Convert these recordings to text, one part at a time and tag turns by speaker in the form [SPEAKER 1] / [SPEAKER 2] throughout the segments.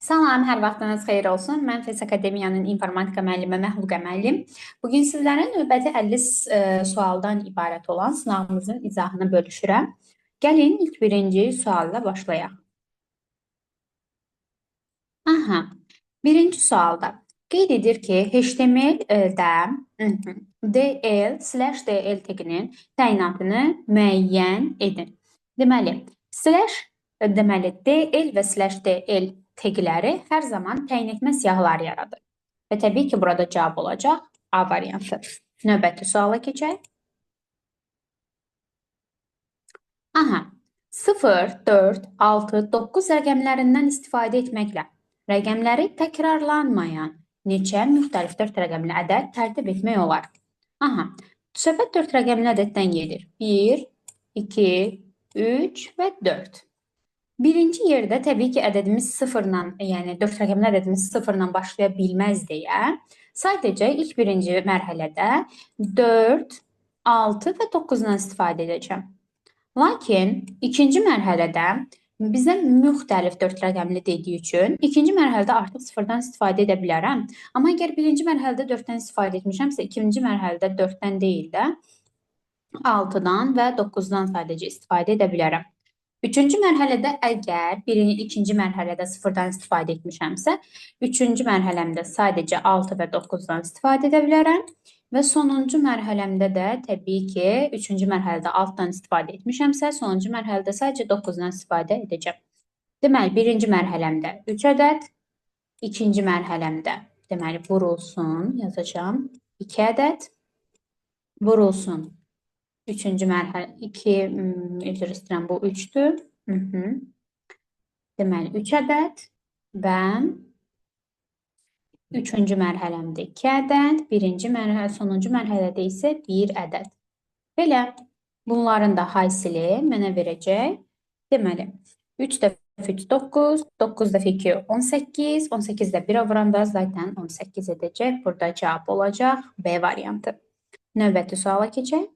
[SPEAKER 1] Salam, hər vaxtınız xeyir olsun. Mən FES Akademiyanın informatika müəllimi Məhluqə müəllim. Bugün sizlərə növbəti 50 sualdan ibarət olan sınavımızın izahını bölüşürəm. Gəlin ilk birinci sualla başlayaq. Aha, birinci sualda qeyd edir ki, HTML-də DL/DL taginin təyinatını müəyyən edin. Deməli, slash, deməli DL və /DL tagləri hər zaman təyin etmə siyahıları yaradır. Və təbii ki, burada cavab olacaq A variantı. Növbəti suala keçək. Aha, 0, 4, 6, 9 rəqəmlərindən istifadə etməklə rəqəmləri təkrarlanmayan neçə müxtəlif 4 rəqəmli ədəd tərtib etmək olar? Aha, söhbət 4 rəqəmli ədəddən gedir. 1, 2, 3 və 4. Birinci yerdə təbii ki, ədədimiz sıfırla, yəni 4 rəqəmli ədədimiz sıfırla başlaya bilməz deyə sadəcə ilk birinci mərhələdə 4, 6 və 9-dan istifadə edəcəm. Lakin ikinci mərhələdə bizə müxtəlif 4 rəqəmli dediyi üçün ikinci mərhələdə artıq sıfırdan istifadə edə bilərəm. Amma əgər birinci mərhələdə 4-dən istifadə etmişəmsə, ikinci mərhələdə 4-dən deyil də 6-dan və 9-dan sadəcə istifadə edə bilərəm. Üçüncü mərhələdə əgər ikinci mərhələdə sıfırdan istifadə etmişəmsə, üçüncü mərhələmdə sadəcə 6 və 9-dan istifadə edə bilərəm. Və sonuncu mərhələmdə də təbii ki, üçüncü mərhələdə 6-dan istifadə etmişəmsə, sonuncu mərhələdə sadəcə 9-dan istifadə edəcəm. Deməli, birinci mərhələmdə 3 ədəd, ikinci mərhələmdə, deməli, vurulsun, yazacağam, 2 ədəd, vurulsun. Üçüncü mərhələ 2, üzr istəyirəm, bu 3-dür. Deməli, 3 ədəd və üçüncü mərhələmdə 2 ədəd, birinci mərhələ, sonuncu mərhələdə isə 1 ədəd. Belə, bunların da hasili mənə verəcək. Deməli, 3 dəfə 3, 9, 9 dəfə 2, 18, 18 də 1 vuranda zaten 18 edəcək. Burada cavab olacaq B variantı. Növbəti suala keçək.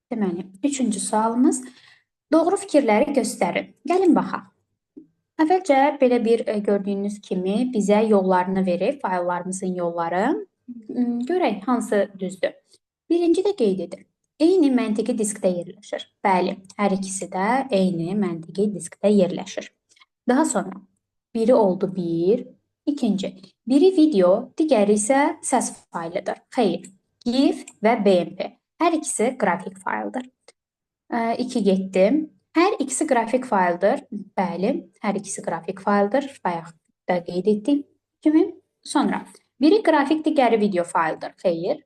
[SPEAKER 1] Deməli, üçüncü sualımız doğru fikirləri göstərin. Gəlin baxaq. Əvvəlcə belə bir gördüyünüz kimi bizə yollarını verib, fayllarımızın yolları. Görək hansı düzdür. Birinci də qeyd edir. Eyni məntiqi diskdə yerləşir. Bəli, hər ikisi də eyni məntiqi diskdə yerləşir. Daha sonra biri oldu 1, ikinci. Biri video, digəri isə səs faylıdır. Xeyr, GIF və BMP. Hər ikisi qrafik fayldır. 2 getdim. Hər ikisi qrafik fayldır. Bəli, hər ikisi qrafik fayldır. Bayaq da qeyd etdiyim kimi. Sonra biri qrafik, digəri video fayldır. Xeyr.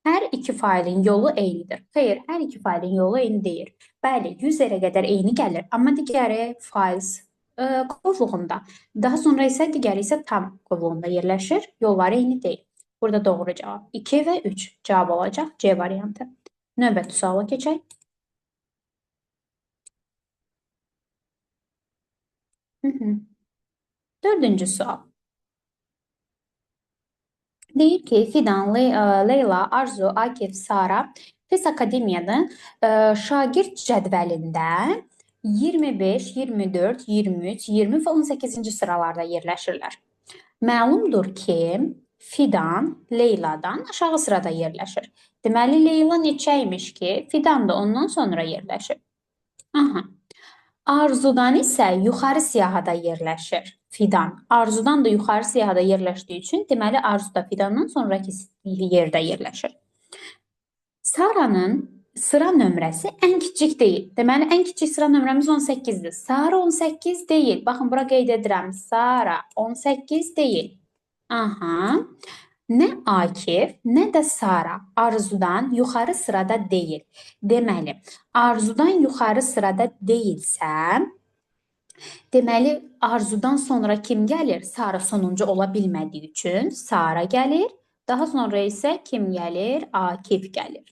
[SPEAKER 1] Hər iki faylın yolu eynidir. Xeyr, hər iki faylın yolu eyni deyil. Bəli, 100 yerə qədər eyni gəlir, amma digəri files qovluğunda. Daha sonra isə digəri isə tam qovluğunda yerləşir. Yolları eyni deyil. Burada doğru cavab 2 və 3 cavab olacaq C variantı. Növbəti suala keçək. Dördüncü sual. Deyir ki, Fidan, Leyla, Arzu, Akif, Sara FES Akademiyanın şagird cədvəlində 25, 24, 23, 20 və 18-ci sıralarda yerləşirlər. Məlumdur ki, Fidan Leyladan aşağı sırada yerləşir. Deməli, Leyla neçə imiş ki, Fidan da ondan sonra yerləşir. Aha. Arzudan isə yuxarı siyahıda yerləşir Fidan. Arzudan da yuxarı siyahıda yerləşdiyi üçün, deməli, Arzu da Fidandan sonraki yerdə yerləşir. Saranın sıra nömrəsi ən kiçik deyil. Deməli, ən kiçik sıra nömrəmiz 18-dir. Sara 18 deyil. Baxın, bura qeyd edirəm. Sara 18 deyil. Aha. Nə Akif, nə də Sara Arzudan yuxarı sırada deyil. Deməli, Arzudan yuxarı sırada deyilsə, deməli, Arzudan sonra kim gəlir? Sara sonuncu ola bilmədiyi üçün Sara gəlir. Daha sonra isə kim gəlir? Akif gəlir.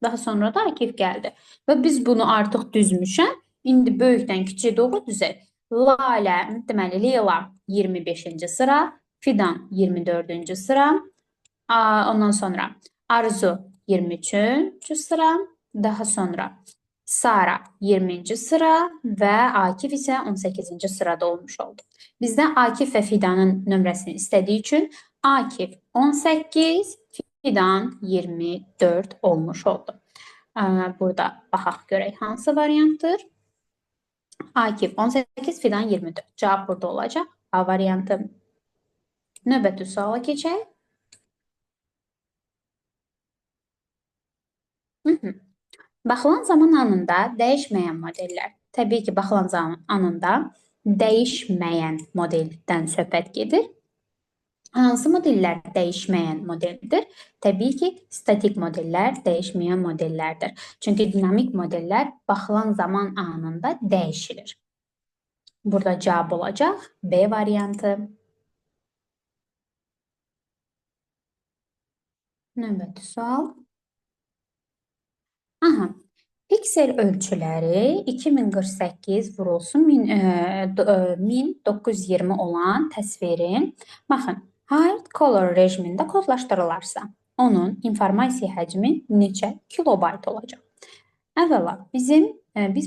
[SPEAKER 1] Daha sonra da Akif gəldi. Və biz bunu artıq düzmüşəm. İndi böyükdən kiçiyə doğru düzək. Lalə, deməli, Leyla 25-ci sıra, Fidan 24-cü sıra, ondan sonra Arzu 23-cü sıra, daha sonra Sara 20-ci sıra və Akif isə 18-ci sırada olmuş oldu. Bizdə Akif və Fidanın nömrəsini istədiyi üçün Akif 18, Fidan 24 olmuş oldu. Burada baxaq görək hansı variantdır. Akif 18, Fidan 24. Cavab burada olacaq. A variantı. Növbəti suala keçək. Baxılan zaman anında dəyişməyən modellər. Təbii ki, baxılan zaman anında dəyişməyən modeldən söhbət gedir. Hansı modellər dəyişməyən modeldir? Təbii ki, statik modellər dəyişməyən modellərdir. Çünki dinamik modellər baxılan zaman anında dəyişilir. Burada cavab olacaq B variantı. Növbəti sual. Aha. Piksel ölçüləri 2048 vurulsun 1920 olan təsvirin, baxın, hard color rejimində kodlaşdırılarsa, onun informasiya həcmi neçə kilobayt olacaq? Əvvəla, biz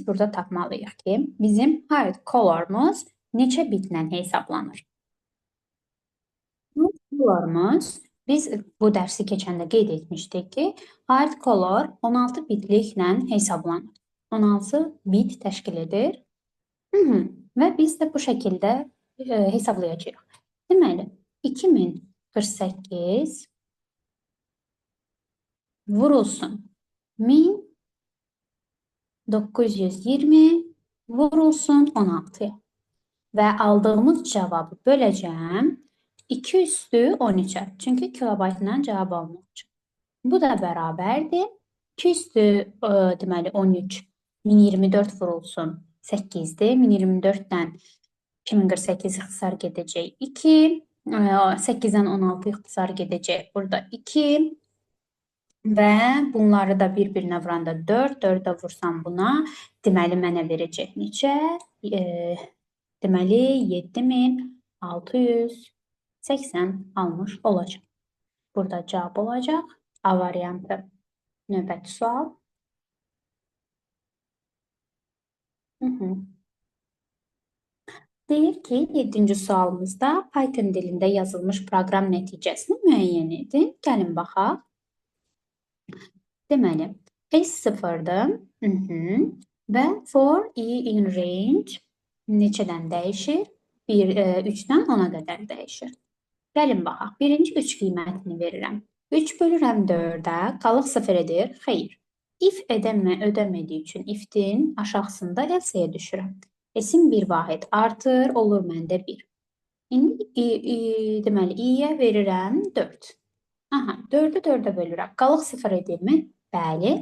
[SPEAKER 1] burada tapmalıyıq ki, bizim hard color'umuz neçə bitlə hesablanır? Hard color'umuz, biz bu dərsi keçəndə qeyd etmişdik ki, hard color 16 bitliklə hesablanır. 16 bit təşkil edir. Və biz də bu şəkildə hesablayacağıq. Deməli, 2048 vurulsun 1920 vurulsun 16-ya. Və aldığımız cavabı böləcəm 2 üstü 13-ə. Çünki kilobaytla cavab almaq üçün. Bu da bərabərdir. 2 üstü deməli 13, 1024 vurulsun 8-dir. 1024-dən 2048 ixtisar gedəcək 2. 8-dən 16 ixtisar gedəcək burada 2. Və bunları da bir-birinə vuranda 4. 4-ə vursam buna, deməli mənə verəcək neçə? Deməli 7680 almış olacaq. Burada cavab olacaq A variantı. Növbəti sual. Deyir ki, 7-ci sualımızda Python dilində yazılmış proqram nəticəsini müəyyən edin. Gəlin baxaq. Deməli, S sıfırdır. Və for i in range neçədən dəyişir? 3-dən 10-a qədər dəyişir. Gəlin baxaq. Birinci 3 qiymətini verirəm. 3 bölürəm 4-ə, qalıq 0 edir. Xeyr. If ödəmədiyi üçün if-in aşağısında else-yə düşürəm. S-in bir vahid artır, olur məndə 1. İndi deməli, i-yə verirəm 4. Aha, 4-ü 4-ə bölürəm. Qalıq 0 edirmi? Bəli.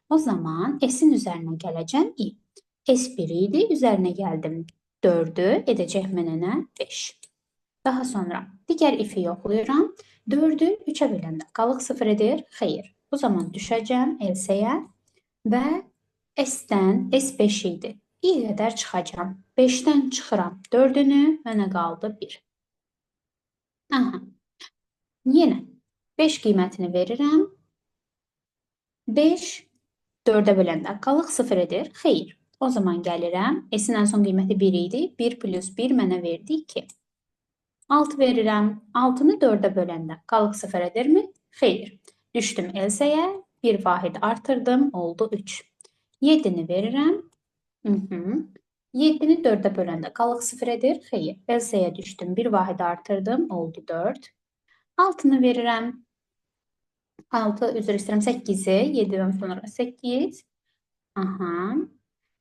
[SPEAKER 1] O zaman S-in üzərinə gələcəm i. S1 idi, üzərinə gəldim 4-ü, edəcək mənə nə? 5. Daha sonra digər if-i yoxlayıram. 4-ü 3-ə böləndə qalıq 0 edir? Xeyr. Bu zaman düşəcəm else-yə və S-dən S5 idi. İ qədər çıxacam. 5-dən çıxıram 4-ünü, mənə qaldı 1. Aha. Yenə 5 qiymətini verirəm. 5 4-ə böləndə qalıq 0 edir? Xeyr. O zaman gəlirəm. S-in ən son qiyməti 1 idi. 1 plus 1 mənə verdi 2. 6 verirəm. 6-nı 4-ə böləndə qalıq 0 edirmi? Xeyr. Düşdüm else-yə. 1 vahid artırdım. Oldu 3. 7-ni verirəm. 7-ni 4-ə böləndə qalıq 0 edir? Xeyr. Else-yə düşdüm. 1 vahid artırdım. Oldu 4. 6-nı verirəm. 6, üzr istəyirəm, 8-i. 7-dən sonra 8. Aha.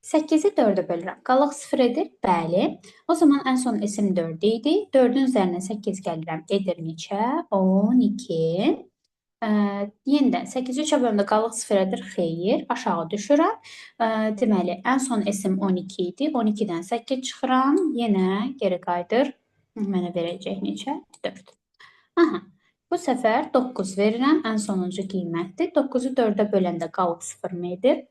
[SPEAKER 1] 8-i 4-ə bölürəm. Qalıq 0 edir? Bəli. O zaman ən son S-im 4 idi. 4-ün üzərinə 8 gəlirəm. Edir neçə? 12. Yenidən 8-i 3-ə böləndə qalıq 0 edir? Xeyr. Aşağı düşürəm. Deməli, ən son S-im 12 idi. 12-dən 8 çıxıram. Yenə geri qayıdır. Mənə verəcək neçə? 4. Aha. Bu səfər 9 verirəm. Ən sonuncu qiymətdir. 9-u 4-ə böləndə qalıq 0 mı edir?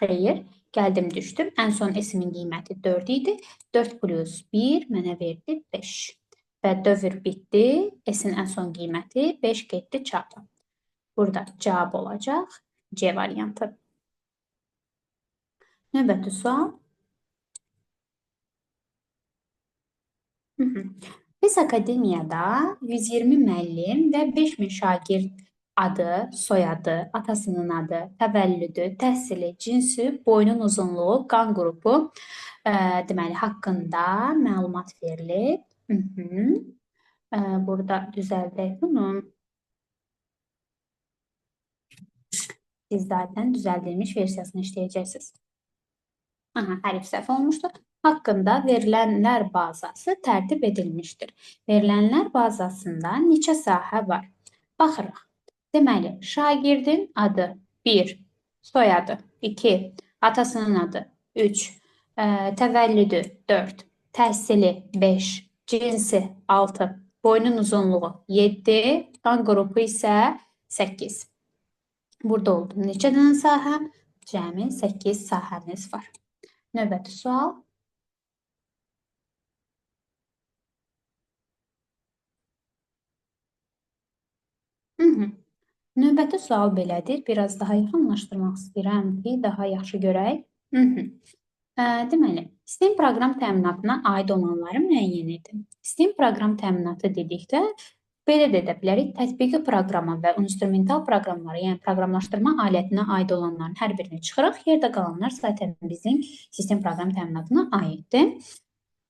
[SPEAKER 1] Xeyr. Gəldim, düşdüm. Ən son S-imin qiyməti 4 idi. 4 plus 1 mənə verdi 5. Və dövr bitdi. S-in ən son qiyməti 5 getdi çatdı. Burada cavab olacaq C variantı. Növbəti sual. Hı -hı. Biz akademiyada 120 müəllim və 5000 şagird adı, soyadı, atasının adı, təvəllüdü, təhsili, cinsi, boyunun uzunluğu, qan qrupu deməli haqqında məlumat verilib. Hı -hı. Burada düzəldək bunu. Siz zaten düzəldilmiş versiyasını işləyəcəksiniz. Aha, hərf səhv olmuşdur. Haqqında verilənlər bazası tərtib edilmişdir. Verilənlər bazasında neçə sahə var? Baxırıq. Deməli, şagirdin adı 1, soyadı 2, atasının adı 3, təvəllüdü 4, təhsili 5, cinsi 6, boyunun uzunluğu 7, qan qrupu isə 8. Burada oldu. Neçə dənə sahə? Cəmi 8 sahəmiz var. Növbəti sual. Hı -hı. Növbəti sual belədir. Biraz daha yaxınlaşdırmaq istəyirəm ki, daha yaxşı görək. Hı -hı. Deməli, sistem proqram təminatına aid olanları müəyyən edin. Sistem proqram təminatı dedikdə belə də edə bilərik. Tətbiqi proqrama və instrumental proqramlara, yəni proqramlaşdırma alətinə aid olanların hər birini çıxırıq. Yerdə qalanlar zaten bizim sistem proqram təminatına aiddir.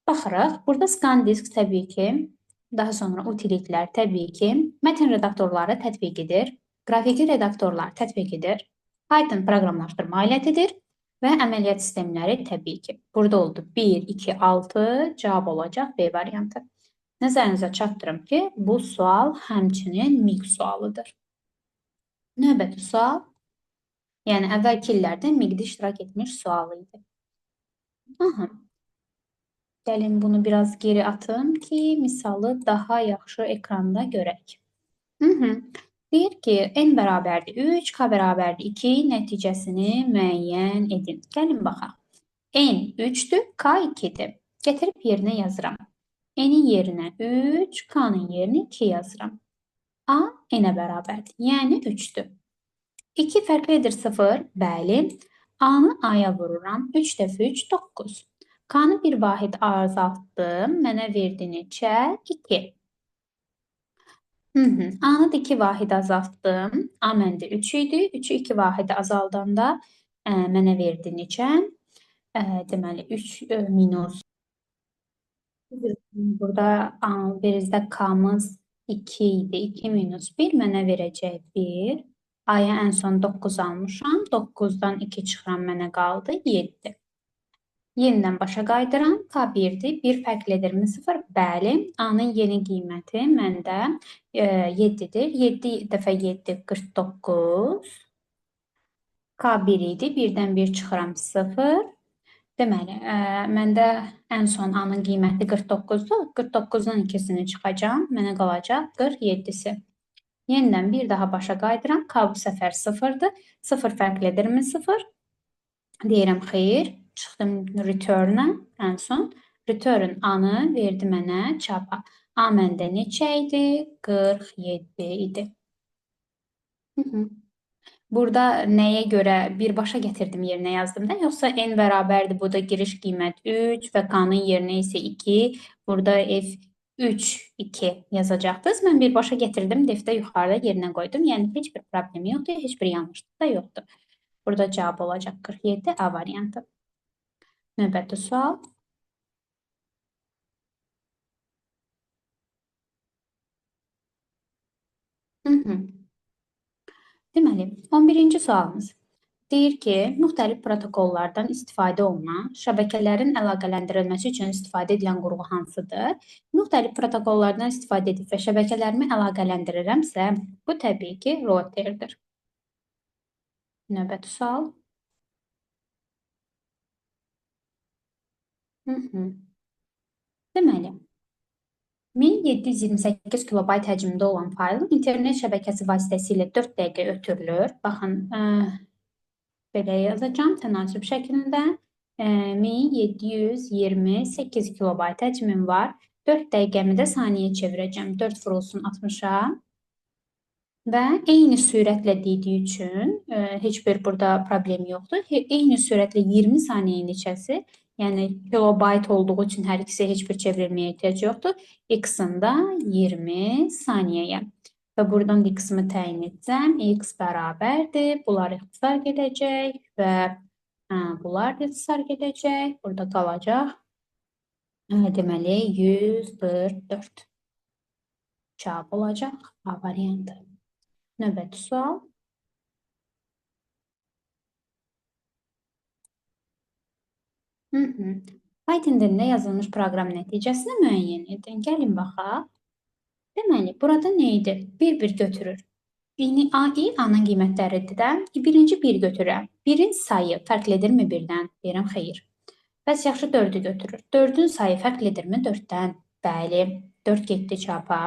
[SPEAKER 1] Baxırıq. Burada ScanDisk təbii ki, daha sonra utilitlər təbii ki, mətn redaktorları tətbiqidir, qrafiki redaktorlar tətbiqidir, Python proqramlaşdırma alətidir və əməliyyat sistemləri təbii ki. Burada oldu 1, 2, 6 cavab olacaq B variantı. Nəzərinizə çatdırım ki, bu sual həmçinin MİQ sualıdır. Növbəti sual, yəni əvvəlki illərdə MİQ-də iştirak etmiş sualı idi. Aha. Gəlin bunu biraz geri atım ki, misalı daha yaxşı ekranda görək. Hı -hı. Deyir ki, n bərabərdir 3, k bərabərdir 2 nəticəsini müəyyən edin. Gəlin baxaq. N 3-dür, k 2-dir. Gətirib yerinə yazıram. N-in yerinə 3, K-nın yerinə 2 yazıram. A N-ə bərabərdir, yəni 3-dür. 2 fərqlidir 0, bəli. A-nı A-ya vururam. 3 dəfə 3, 9. K-nı bir vahid azaltdım. Mənə verdi neçə? 2. A-nı da 2 vahid azaltdım. A məndə 3 idi. 3-ü 2 vahid azaldanda mənə verdi neçə? Deməli, 3 minus. Burada verizdə K-mız 2 idi. 2 minus 1 mənə verəcək 1. A-ya ən son 9 almışam. 9-dan 2 çıxıram, mənə qaldı 7. Yenidən başa qayıdıram. K 1-dir. 1 fərqlidirmi 0? Bəli. A-nın yeni qiyməti məndə 7-dir. 7 dəfə 7, 49. K 1 idi. 1-dən 1 çıxıram 0. Deməli, məndə ən son A-nın qiyməti 49-dur. 49-dan ikisini çıxacağam. Mənə qalacaq 47-si. Yenidən bir daha başa qayıdıram. K bu səfər 0-dır. 0 fərqlidirmi 0? Deyirəm xeyr. Çıxdım return-a ən son. Return A-nı verdi mənə çapa. A məndə neçə idi? 47 idi. Hı -hı. Burada nəyə görə birbaşa gətirdim yerinə yazdım da, yoxsa n bərabərdir, burada giriş qiymət 3 və k-nın yerinə isə 2, burada f3, 2 yazacaqdınız. Mən birbaşa gətirdim, defdə yuxarıda yerinə qoydum. Yəni heç bir problemi yoxdur, heç bir yanlışlıq da yoxdur. Burada cavab olacaq 47 A variantı. Növbəti sual. Hı -hı. Deməli, 11-ci sualımız. Deyir ki, müxtəlif protokollardan istifadə olunan şəbəkələrin əlaqələndirilməsi üçün istifadə edilən qurğu hansıdır? Müxtəlif protokollardan istifadə edib və şəbəkələrimi əlaqələndirirəmsə, bu təbii ki, routerdir. Növbəti sual. Hı -hı. Deməli, 1728 kilobayt həcmində olan faylın internet şəbəkəsi vasitəsilə 4 dəqiqə ötürülür. Baxın, belə yazacağam tənasüb şəklində. 1728 kilobayt həcmim var. 4 dəqiqəmi də saniyə çevirəcəm. 4 vurulsun 60-a. Və eyni sürətlə dediyi üçün heç bir burada problem yoxdur. Eyni sürətlə 20 saniyə neçəsi, yəni kilobayt olduğu üçün hər ikisi heç bir çevrilməyə ehtiyac yoxdur. X-in də 20 saniyəyə. Və buradan da x-imi təyin etsəm, x bərabərdir. Bunlar ixtisar gedəcək və bunlar da ixtisar gedəcək. Burada qalacaq. Deməli, 144 cavab olacaq A variantı. Növbəti sual. Python dilində yazılmış proqram nəticəsini müəyyən edin. Gəlin baxaq. Deməli, burada nə idi? 1-1 götürür. İni A, I, A-nın qiymətləridir də. Birinci 1 götürürəm. 1-in sayı fərqlidirmi 1-dən? Deyirəm, xeyr. Bəs yaxşı 4-ü götürür. 4-ün sayı fərqlidirmi 4-dən? Bəli. 4 getdi çapa.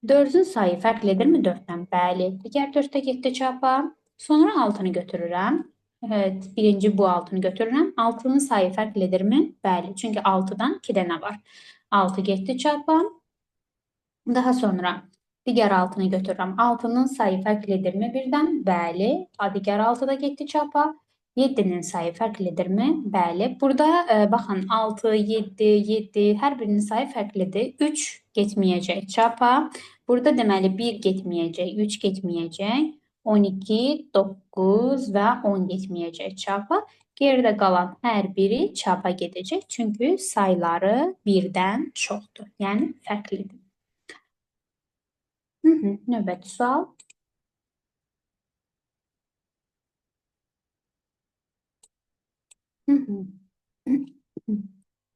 [SPEAKER 1] 4-ün sayı fərqlidirmi 4-dən? Bəli. Digər 4 də getdi çapa. Sonra 6-nı götürürəm. Evet, birinci bu 6-nı götürürəm. 6-nın sayı fərqlidirmi? Bəli. Çünki 6-dan 2 dənə var. 6 getdi çapa. Daha sonra digər 6-nı götürürəm. 6-nın sayı fərqlidirmi 1-dən? Bəli. Digər 6 da getdi çapa. 7-nin sayı fərqlidirmi? Bəli. Burada baxın 6, 7, 7 hər birinin sayı fərqlidir. 3 getməyəcək çapa. Burada deməli 1 getməyəcək, 3 getməyəcək, 12, 9 və 10 getməyəcək çapa. Geridə qalan hər biri çapa gedəcək. Çünki sayları 1-dən çoxdur. Yəni fərqlidir. Növbəti sual.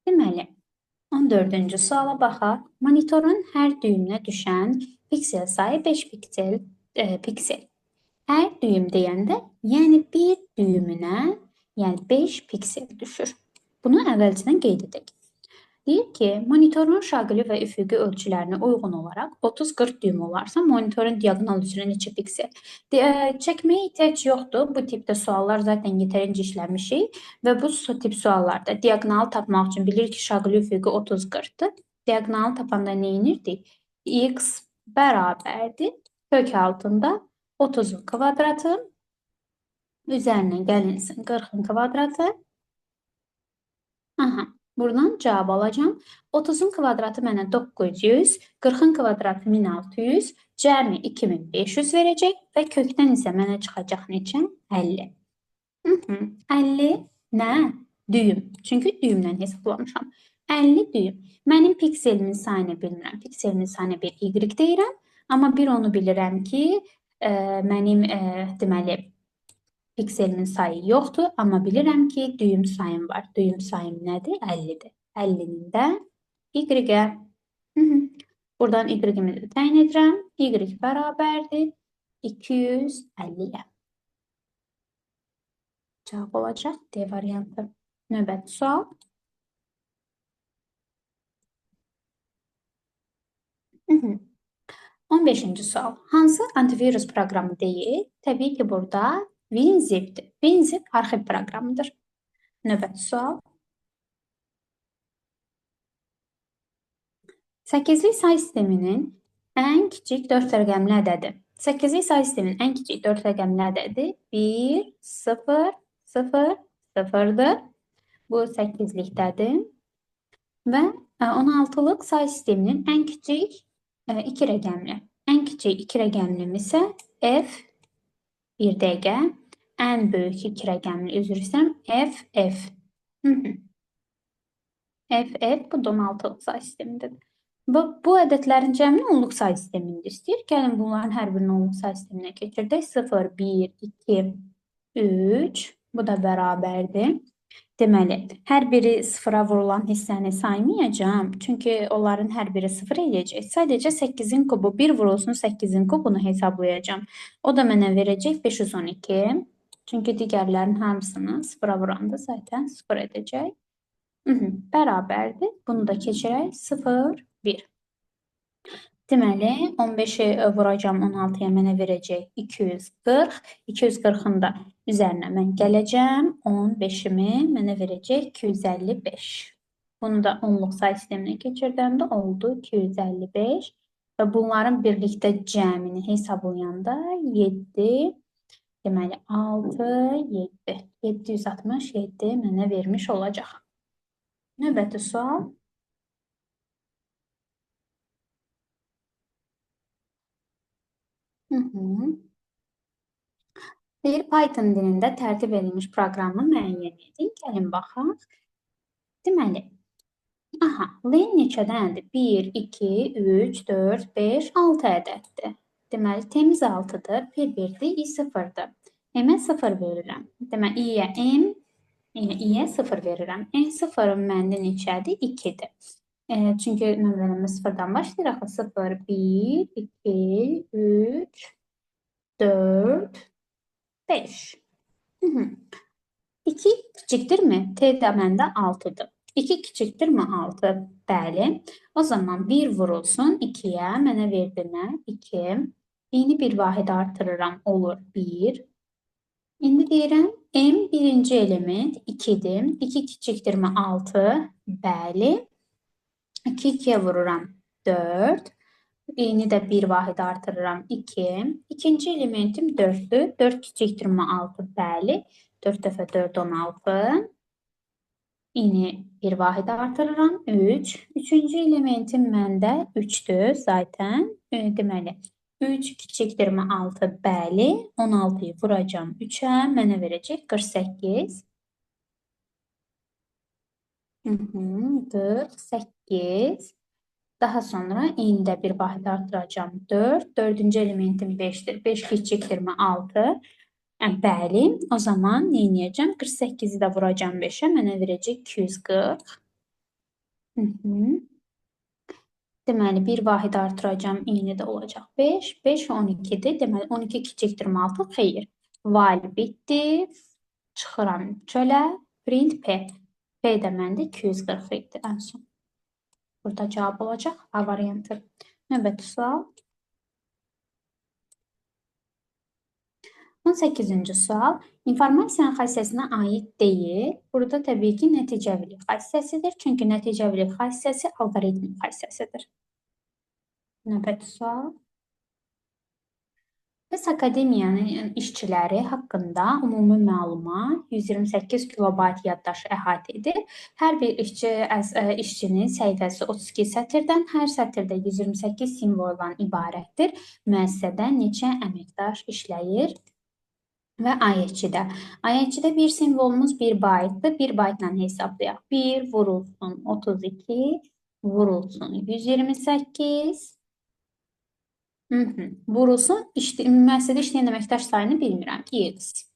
[SPEAKER 1] Deməli, 14-cü suala baxaq. Monitorun hər düyümünə düşən piksel sayı 5 piksel. Hər düyüm deyəndə, yəni bir düyümünə, yəni 5 piksel düşür. Bunu əvvəlcədən qeyd edək. Deyir ki, monitorun şaqili və üfüqi ölçülərinə uyğun olaraq 30-40 düyüm olarsa, monitorun diaqonal üzrə neçə piksel? Çəkməyə ehtiyac yoxdur. Bu tipdə suallar zaten yetərincə işləmişik və bu tip suallarda diaqonalı tapmaq üçün bilirik ki, şaqili üfüqi 30-40-dır. Diaqonalı tapanda nə edirdik? X bərabərdir kök altında 30-un kvadratı üzərinə gəlinsin 40-ın kvadratı. Aha. Buradan cavab alacağım. 30-un kvadratı mənə 900, 40-ın kvadratı 1600, cəmi 2500 verəcək və kökdən isə mənə çıxacaq neçə? 50. 50 nə? Düyüm. Çünki düyümdən hesablamışam. 50 düyüm. Mənim pikselimin sayını bilmirəm. Pikselimin sayını bir Y deyirəm. Amma bir onu bilirəm ki, mənim deməli, pikselimin sayı yoxdur, amma bilirəm ki, düyüm sayım var. Düyüm sayım nədir? 50-dir. 50-nin də Y-ə. Buradan Y-imi də təyin edirəm. Y bərabərdir 250-yə. Cavab olacaq D variantı. Növbəti sual. 15-ci sual. Hansı antivirus proqramı deyil? Təbii ki, burada WinZip-dir. WinZip arxiv proqramıdır. Növbəti sual. 8-lik say sisteminin ən kiçik 4 rəqəmli ədədi. 8-lik say sisteminin ən kiçik 4 rəqəmli ədədi 1, 0, 0, 0-dır. Bu 8-likdədir. Və 16-lıq say sisteminin ən kiçik 2 rəqəmli. Ən kiçik 2 rəqəmlim isə F bir dəqiqə. Ən böyük 2 rəqəmli, üzr istəyirəm, F, F. F, F, bu da 16-lıq say sistemindedir. Bu ədədlərin cəmini onluq say sistemində istəyir. Gəlin bunların hər birini onluq say sisteminə keçirdək. 0, 1, 2, 3. Bu da bərabərdir. Deməli, hər biri sıfıra vurulan hissəni saymayacağam. Çünki onların hər biri sıfır eləyəcək. Sadəcə 8-in kubu 1 vurulsun 8-in kubunu hesablayacağam. O da mənə verəcək 512. Çünki digərlərin hamısını sıfıra vuranda zaten sıfır edəcək. Bərabərdir. Bunu da keçirək. 0, 1. Deməli, 15-i vuracağam 16-ya mənə verəcək 240. 240-ın da üzərinə mən gələcəm. 15-imi mənə verəcək 255. Bunu da onluq say sisteminə keçirdəndə oldu 255 Və bunların birlikdə cəmini hesablayanda 7, deməli 6, 7. 767 mənə vermiş olacaq. Növbəti sual. Deyir, Python dilində tərtib edilmiş proqramı müəyyən edin. Gəlin baxaq. Deməli, aha, len neçədəndir? 1, 2, 3, 4, 5, 6 ədəddir. Deməli, temiz 6-dır, P 1-dir, I 0-dır. M-ə 0 verirəm. Deməli, I-yə M, I-yə 0 verirəm. N 0-ın məndə neçədir? 2-dir. Çünki nömrələmə 0-dan başlayır. Axı 0, 1, 2, 3, 4, 5. 2 kiçikdirmi? T də məndə 6-dır. 2 kiçikdirmi 6? Bəli. O zaman 1 vurulsun 2-yə. Mənə verdi nə? 2. İni bir vahid artırıram. Olur 1. İndi deyirəm, M birinci element 2-dir. 2 kiçikdirmi 6? Bəli. 2 2-yə vururam 4. İni də bir vahid artırıram 2. İkinci elementim 4-dür. 4 kiçikdirmi 6? Bəli. 4 dəfə 4 16. İni bir vahid artırıram 3. Üçüncü elementim məndə 3-dür zaten. Deməli, 3 kiçikdirmi 6? Bəli. 16-yı vuracam 3-ə. Mənə verəcək 48. 48. Daha sonra indi də bir vahid artıracam 4. Dördüncü elementim 5-dir. 5 kiçikdirmi 6? Bəli. O zaman nə edəcəm? 48-i də vuracam 5-ə. Mənə verəcək 240. Deməli, bir vahid artıracam. İni də olacaq 5. 5 12-dir. Deməli, 12 kiçikdirmi 6? Xeyr. While bitdi. Çıxıram çölə. Print P. P də məndə 240 idi ən son. Burada cavab olacaq A variantı. Növbəti sual. 18-ci sual. İnformasiyanın xassəsinə aid deyil. Burada təbii ki, nəticəvilik xassəsidir. Çünki nəticəvilik xassəsi alqoritmin xassəsidir. Növbəti sual. Bəs akademiyanın işçiləri haqqında ümumi məlumat 128 kilobayt yaddaşı əhatə edir. Hər bir işçinin səhifəsi 32 sətirdən, hər sətirdə 128 simvoldan ibarətdir. Müəssisədə neçə əməkdaş işləyir? Və AYÇ-də. AYÇ-də bir simvolumuz 1 baytdır. 1 baytla hesablayaq. 1 vurulsun 32, vurulsun 128. Vurulsun, müəssisədə işləyən əməkdaş sayını bilmirəm. X.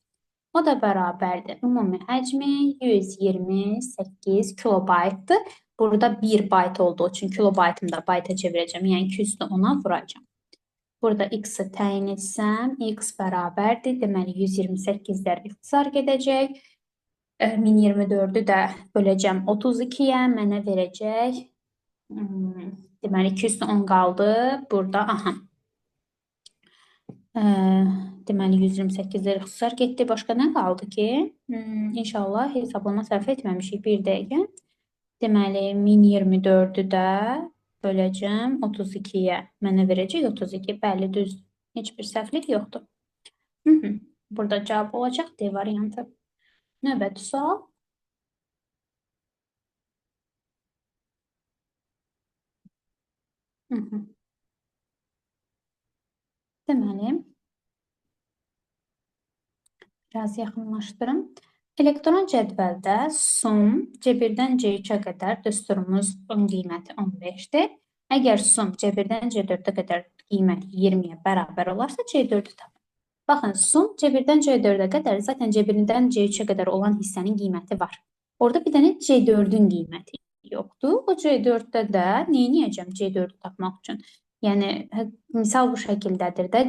[SPEAKER 1] O da bərabərdir. Ümumi həcmi 128 kilobaytdır. Burada 1 bayt olduğu üçün kilobaytımı da bayta çevirəcəm. Yəni 210-a vuracağam. Burada x-i təyin etsəm, x bərabərdir. Deməli, 128-lər ixtisar gedəcək. 1024-ü də böləcəm 32-yə, mənə verəcək. Deməli, 210 qaldı. Burada, aha. Deməli, 128-lər ixtisar getdi. Başqa nə qaldı ki? İnşallah hesablama səhv etməmişik bir dəqiqə. Deməli, 1024-ü də böləcəm 32-yə. Mənə verəcək 32. Bəli, düz. Heç bir səhvlik yoxdur. Burada cavab olacaq D variantı. Növbəti sual. Deməli, biraz yaxınlaşdırım. Elektron cədvəldə sum C1-dən C3-ə qədər düsturumuzun qiyməti 15-dir. Əgər sum C1-dən C4-ə qədər qiyməti 20-yə bərabər olarsa, C4-ü tapın. Baxın, sum C1-dən C4-ə qədər zaten C1-dən C3-ə qədər olan hissənin qiyməti var. Orada bir dənə C4-ün qiyməti yoxdur. O C4-də də nə edəcəm C4-ü tapmaq üçün? Yəni, misal bu şəkildədir də.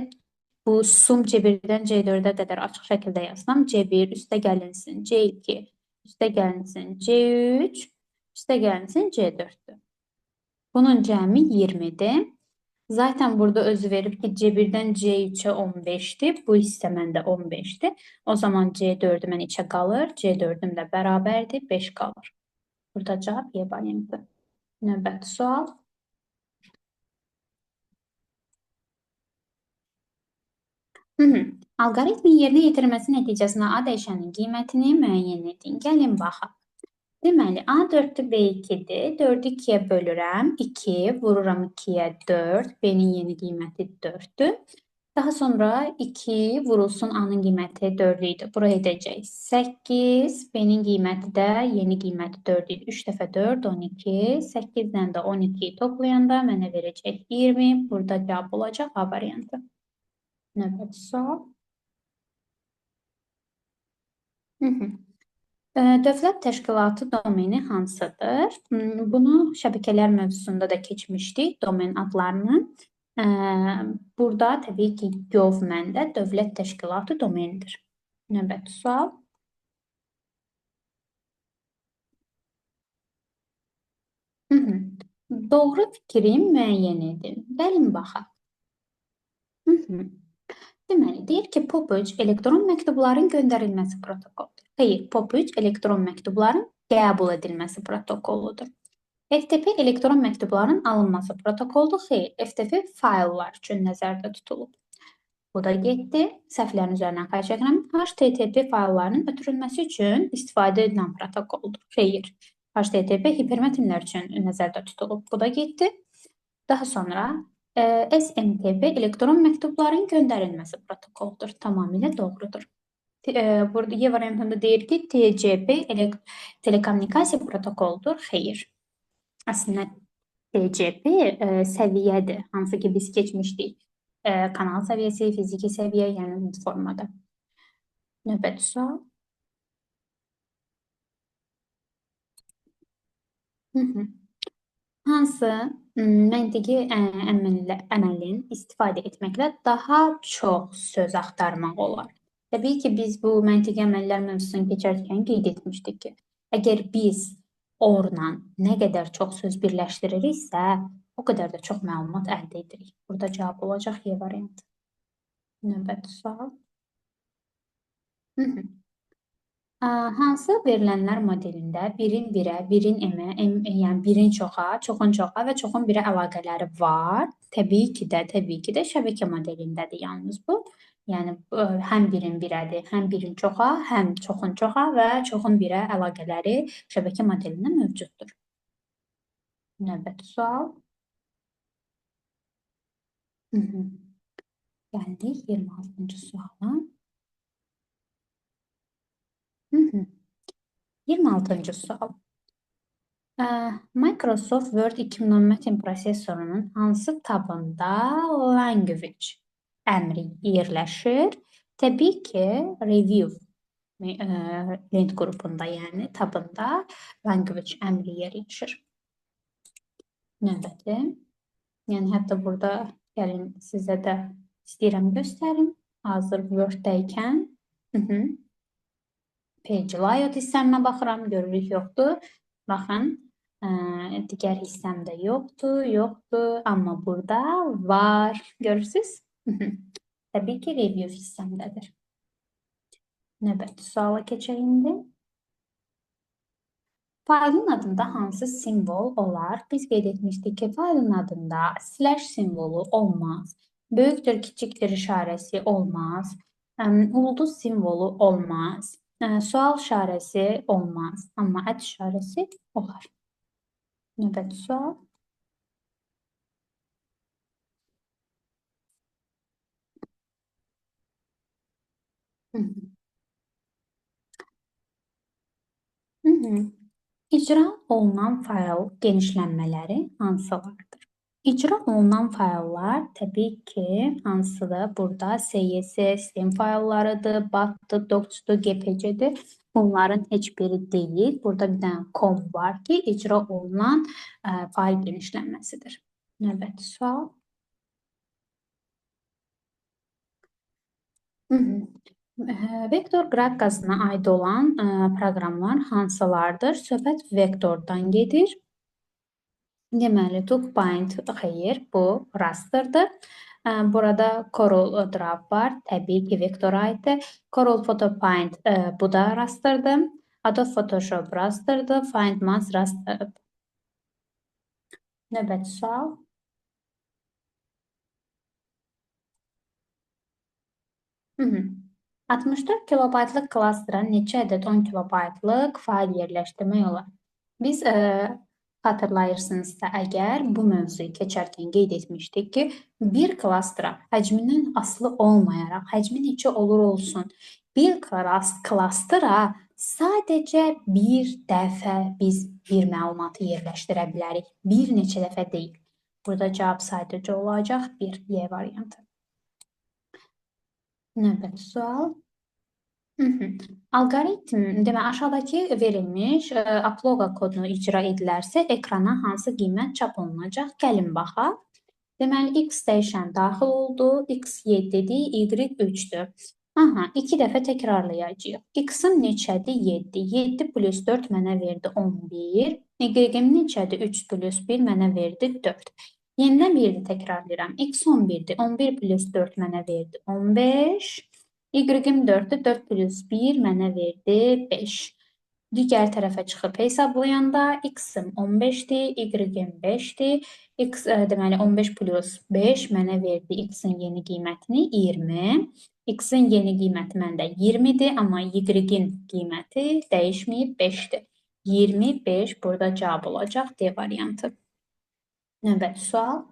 [SPEAKER 1] Bu sum C1-dən C4-ə qədər açıq şəkildə yazsam, C1 üstə gəlinsin, C2 üstə gəlinsin, C3 üstə gəlinsin, C4-dür. Bunun cəmi 20-dir. Zaten burada özü verib ki, C1-dən C3-ə 15-dir. Bu hissə məndə 15-dir. O zaman C4-üm mən içə qalır. C4-üm də bərabərdir, 5 qalır. Burada cavab Y variantı. Növbəti sual. Hı -hı. Alqoritmin yerinə yetirilməsi nəticəsində A dəyişəninin qiymətini müəyyən edin. Gəlin baxaq. Deməli, A 4-dür, B 2-dir. 4-ü 2-yə bölürəm. 2, vururam 2-yə 4. B-nin yeni qiyməti 4-dür. Daha sonra 2 vurulsun A-nın qiyməti 4 idi. Buraya edəcək 8. B-nin qiyməti də yeni qiyməti 4 idi. 3 dəfə 4, 12. 8-dən də 12-yi toplayanda mənə verəcək 20. Burada cavab olacaq A variantı. Növbəti sual. Dövlət təşkilatı domeni hansıdır? Bunu şəbəkələr mövzusunda da keçmişdik, domen adlarını. Burada təbii ki, gov məndə dövlət təşkilatı domenidir. Növbəti sual. Hı -hı. Doğru fikri müəyyən edin. Gəlin baxaq. Hı -hı. Deməli, deyir ki, POP3 elektron məktubların göndərilməsi protokoludur. Xeyr, POP3 elektron məktubların qəbul edilməsi protokoludur. FTP elektron məktubların alınması protokoludur. Xeyr, FTP fayllar üçün nəzərdə tutulub. Bu da getdi. Səhvlərin üzərindən xahiş edirəm. HTTP fayllarının ötürülməsi üçün istifadə edilən protokoldur. Xeyr, HTTP hipermətnlər üçün nəzərdə tutulub. Bu da getdi. Daha sonra SMTP elektron məktubların göndərilməsi protokoludur. Tamamilə doğrudur. Burada Y variantında deyir ki, TCP telekommunikasiya protokoludur. Xeyr. Əslində TCP səviyyədir, hansı ki biz keçmişdik. Kanal səviyyəsi, fiziki səviyyə, yəni formada. Növbəti sual. Hı -hı. Hansı məntiqi əməlin istifadə etməklə daha çox söz axtarmaq olar? Təbii ki, biz bu məntiqi əməllər mövzusunu keçərkən qeyd etmişdik ki, əgər biz orla nə qədər çox söz birləşdiririksə, o qədər də çox məlumat əldə edirik. Burada cavab olacaq Y variantı. Növbəti sual. Hı -hı. Hansı verilənlər modelində birin birə, birin m-ə, m, yəni birin çoxa, çoxun çoxa və çoxun birə əlaqələri var? Təbii ki də, təbii ki də şəbəkə modelindədir yalnız bu. Yəni həm birin birədir, həm birin çoxa, həm çoxun çoxa və çoxun birə əlaqələri şəbəkə modelində mövcuddur. Növbəti sual. Hı -hı. Gəldik 26-cı suala. Hı -hı. 26-cı sual. Microsoft Word 2010 mətn prosesorunun hansı tabında language əmri yerləşir? Təbii ki, review lent qrupunda, yəni tabında language əmri yerləşir. Növbəti. Yəni hətta burada gəlin sizə də istəyirəm göstərim. Hazır Word-dəykən. Page layout hissəmə baxıram, görürük yoxdur. Baxın, digər hissəmdə yoxdur, yoxdur, amma burada var. Görürsüz? Təbii ki, review hissəmdədir. Növbəti suala keçək indi. Faylın adında hansı simvol olar? Biz qeyd etmişdik ki, faylın adında slash simvolu olmaz. Böyükdür, kiçikdir işarəsi olmaz. Ulduz simvolu olmaz. Sual işarəsi olmaz. Amma ət işarəsi olar. Növbəti sual. Hı -hı. Hı -hı. İcra olunan fayl genişlənmələri hansılardır? İcra olunan fayllar təbii ki, hansıdır? Burada SYS, sistem fayllarıdır, BAT-dır, DOCS-dur, GPC-dir. Bunların heç biri deyil. Burada bir dənə com var ki, icra olunan fayl genişlənməsidir. Növbəti sual. Hı -hı. Vektor qrafikasına aid olan proqramlar hansılardır? Söhbət vektordan gedir. Deməli, TookPaint xeyr, bu rasterdır. Burada Corel Draw var, təbii ki, vektora aiddir. Corel Photo Paint bu da rasterdır. Adobe Photoshop rasterdır. Find Mass rasterdır. Növbəti sual. Hı -hı. 64 kilobaytlıq klastera neçə ədəd 10 kilobaytlıq fayl yerləşdirmək olar? Biz xatırlayırsınızsa əgər bu mövzuyu keçərkən qeyd etmişdik ki, bir klastera həcmindən asılı olmayaraq, həcmi neçə olur olsun, bir klastera sadəcə bir dəfə biz bir məlumatı yerləşdirə bilərik. Bir neçə dəfə deyil. Burada cavab sadəcə olacaq bir Y variantı. Növbəti sual. Alqoritm, demək, aşağıdakı verilmiş upload kodunu icra edilərsə, ekrana hansı qiymət çap olunacaq? Gəlin baxaq. Deməli, x dəyişən daxil oldu, x 7-dir, y 3-dür. Aha, 2 dəfə təkrarlayacağıq. X-im neçədir? 7. 7 plus 4 mənə verdi 11. Y-im neçədir? 3 plus 1 mənə verdi 4. Yenidən bir də təkrarlayıram. X 11-dir. 11 plus 4 mənə verdi 15. Y-im 4-dür. 4 plus 1 mənə verdi 5. Digər tərəfə çıxıb hesablayanda x-im 15-dir, y-im 5-dir. X, deməli 15 plus 5 mənə verdi x-in yeni qiymətini 20. X-in yeni qiyməti məndə 20-dir, amma y-in qiyməti dəyişməyib 5-dir. 25 burada cavab olacaq D variantı. Növbəti sual.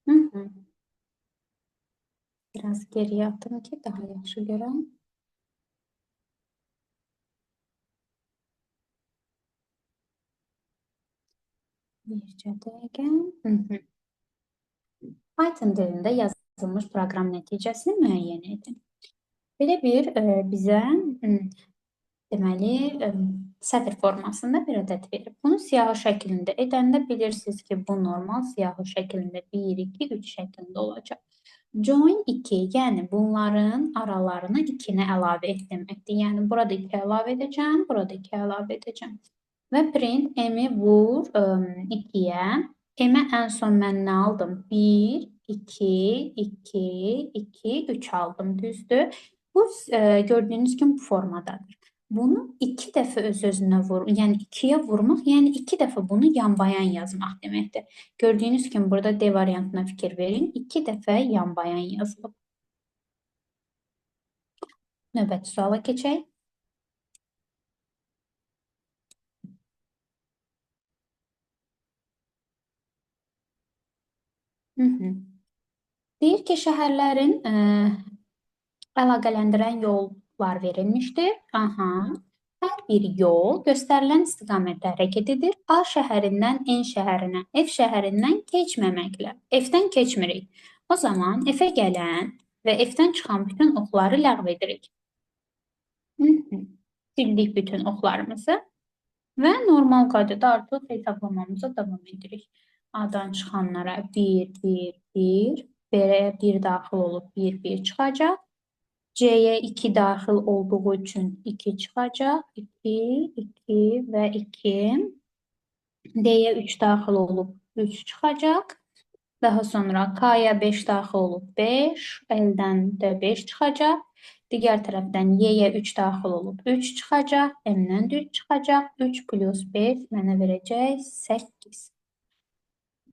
[SPEAKER 1] Hı -hı. Biraz geriye atım ki daha yaxşı görəm. Bircə dəqiqə. Hı -hı. Python dilində yazılmış proqram nəticəsini müəyyən edin. Belə bir bizə deməli sətr formasında bir ədəd verib. Bunu siyahı şəklində edəndə bilirsiniz ki, bu normal siyahı şəklində 1, 2, 3 şəklində olacaq. Join 2, yəni bunların aralarına 2-ni əlavə et deməkdir. Yəni burada 2 əlavə edəcəm, burada 2 əlavə edəcəm. Və print m-i vur 2-yə. M-ə ən son mən nə aldım? 1, 2, 2, 2, 3 aldım, düzdür? Bu gördüyünüz kimi bu formadadır. Bunu 2 dəfə öz-özünə vur, yəni 2-yə vurmaq, yəni 2 dəfə bunu yanbayan yazmaq deməkdir. Gördüyünüz kimi burada D variantına fikir verin. 2 dəfə yanbayan yazılıb. Növbəti suala keçək. Hı -hı. Deyir ki, şəhərlərin əlaqələndirən yollar verilmişdir. Aha. Hər bir yol göstərilən istiqamətdə hərəkət edir. A şəhərindən N şəhərinə, F şəhərindən keçməməklə. F-dən keçmirik. O zaman F-ə gələn və F-dən çıxan bütün oxları ləğv edirik. Sildik bütün oxlarımızı və normal qaydada artıq hesablamamıza davam edirik. A-dan çıxanlara 1, 1, 1, B-yə 1 daxil olub 1, 1 çıxacaq. C-yə 2 daxil olduğu üçün 2 çıxacaq. 2, 2 və 2. D-yə 3 daxil olub 3 çıxacaq. Daha sonra K-ya 5 daxil olub 5, L-dən də 5 çıxacaq. Digər tərəfdən Y-yə 3 daxil olub 3 çıxacaq. M-dən də 3 çıxacaq. 3 plus 5 mənə verəcək 8.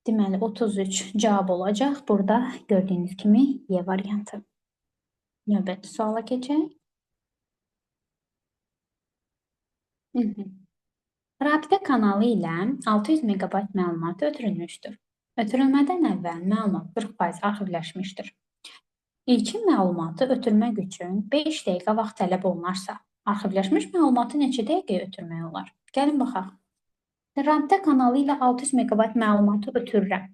[SPEAKER 1] Deməli, 33 cavab olacaq. Burada gördüyünüz kimi Y variantı. Növbəti suala keçək. Hı -hı. Rabitə kanalı ilə 600 megabayt məlumat ötürülmüşdür. Ötürülmədən əvvəl məlumat 40% arxivləşmişdir. İlkin məlumatı ötürmək üçün 5 dəqiqə vaxt tələb olunarsa, arxivləşmiş məlumatı neçə dəqiqəyə ötürmək olar? Gəlin baxaq. Rabitə kanalı ilə 600 megabayt məlumatı ötürürəm.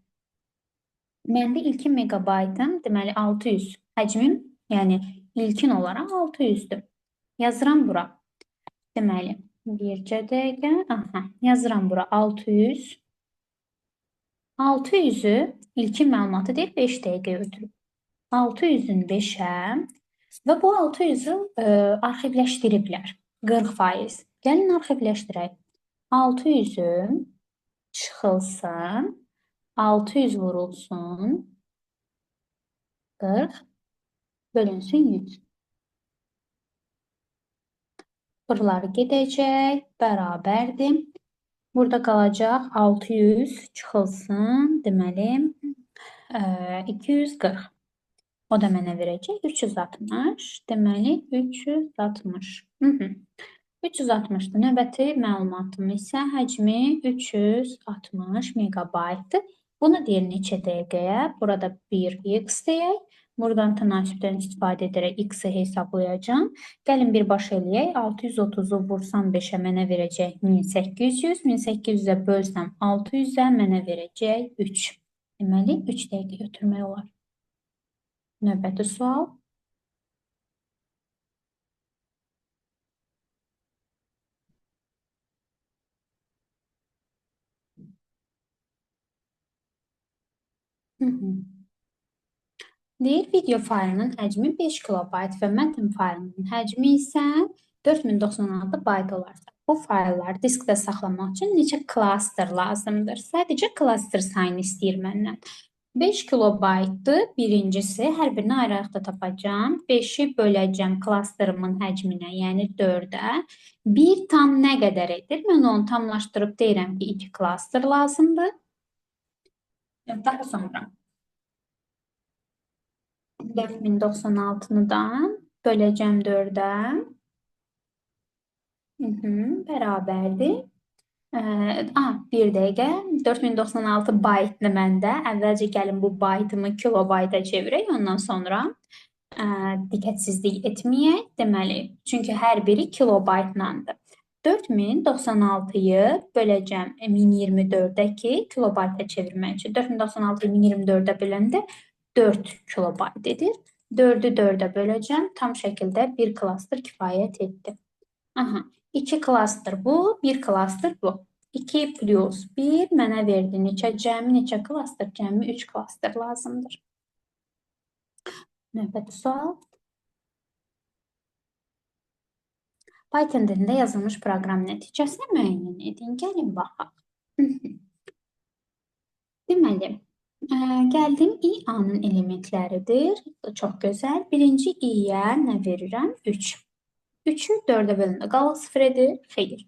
[SPEAKER 1] Məndə ilkin megabaytım, deməli 600 həcmim, yəni ilkin olaraq 600-dür. Yazıram bura. Deməli, bircə dəqiqə, aha, yazıram bura 600. 600-ü ilkin məlumatı deyil, 5 dəqiqəyə ötürüb. 600-ün 5-ə və bu 600-ü arxivləşdiriblər. 40%. Gəlin arxivləşdirək. 600-ü çıxılsın, 600 vurulsun, 40 bölünsün 100. Sıfırlar gedəcək, bərabərdir. Burada qalacaq 600 çıxılsın, deməli, 240. O da mənə verəcək 360. Deməli, 360. 360-dır. Növbəti məlumatım isə həcmi 360 meqabaytdır. Bunu deyir neçə dəqiqəyə? Burada 1x deyək. Buradan tənasübdən istifadə edərək x-i hesablayacağam. Gəlin birbaşa eləyək. 630-u vursam 5-ə mənə verəcək 1800. 1800-ə bölsəm 600-ə mənə verəcək 3. Deməli, 3 dəqiqə götürmək olar. Növbəti sual. Deyir, video faylının həcmi 5 kilobayt və mətn faylının həcmi isə 4096 bayt olarsa, bu faylları diskdə saxlamaq üçün neçə klaster lazımdır? Sadəcə klaster sayını istəyir məndən. 5 kilobaytdır birincisi, hər birini ayrı-ayrılıqda tapacağam. 5-i böləcəm klasterımın həcminə, yəni 4-ə. 1 tam nə qədər edir? Mən onu tamlaşdırıb deyirəm ki, 2 klaster lazımdır. Daha sonra 4096-nı da böləcəm 4-ə. Bərabərdir. Bir dəqiqə. 4096 baytdır məndə. Əvvəlcə gəlin bu baytımı kilobayta çevirək. Ondan sonra diqqətsizlik etməyək. Deməli, çünki hər biri kilobaytlandır. 4096-yı böləcəm 1024-ə ki, kilobayta çevirmək üçün. 4096-yı 1024-ə böləndə 4 kilobayt edir. 4-ü 4-ə böləcəm. Tam şəkildə bir klaster kifayət etdi. Aha, 2 klaster bu, 1 klaster bu. 2 plus 1 mənə verdi neçə? Cəmi neçə klaster? Cəmi 3 klaster lazımdır. Növbəti sual. Python dilində yazılmış proqram nəticəsini müəyyən edin. Gəlin baxaq. Deməli, gəldim I-A-nın elementləridir. Çox gözəl. Birinci I-yə nə verirəm? 3. 3-ü 4-ə böləndə qalıq 0 edir? Xeyr.